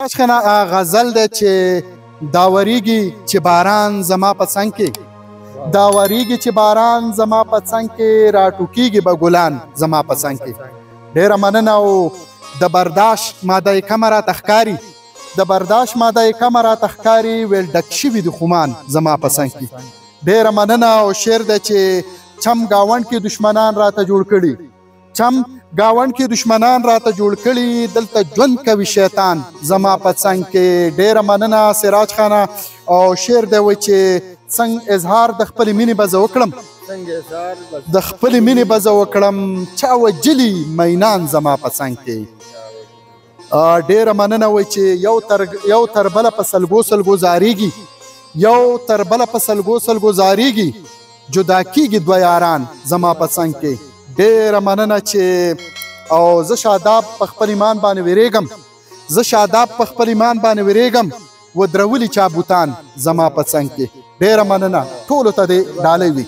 خانه، غزل دی چې دا وریږي چې باران زما په څنګ کې، دا وریږي چې باران زما په څنګ کې، راټوکیږي به ګلان زما په څنګ کې. ډیره مننه. او د برداشت ماده یې کمه راته ښکاري، د برداشت ماده یې کمه راته ښکاري، ویل ډک شوي دي خمان زما په څنګ کې. ډیره مننه. او شعر دی چې چم ګاونډ کې دشمنان راته جوړ کړي، چم ګاونډ کې دشمنان راته جوړ کړي، دلته ژوند کوي شیطان زما په څنګ کې. ډیره مننه سراج خانه. او شعر دی وای چې څنګه اظهار د خپل مینې به زه وکړم، د خپل مینې به زه وکړم، چا وجلی مینان زما په څنګ کې. ډیره مننه. وای چې یو تر بله په سلګو سلګو زاریږي، یو تر بله په سلګو سلګو زاریږي، جدا کیږي دوه یاران زما په څنګ کې. ډیره مننه. چې او زه شاداب په خپل ایمان باندې ویریږم، زه شاداب په خپل ایمان باندې ویریږم، ودرولي چا بوتان زما په څنګ کې. ډیره مننه، ټولو ته دې ډالۍ وي.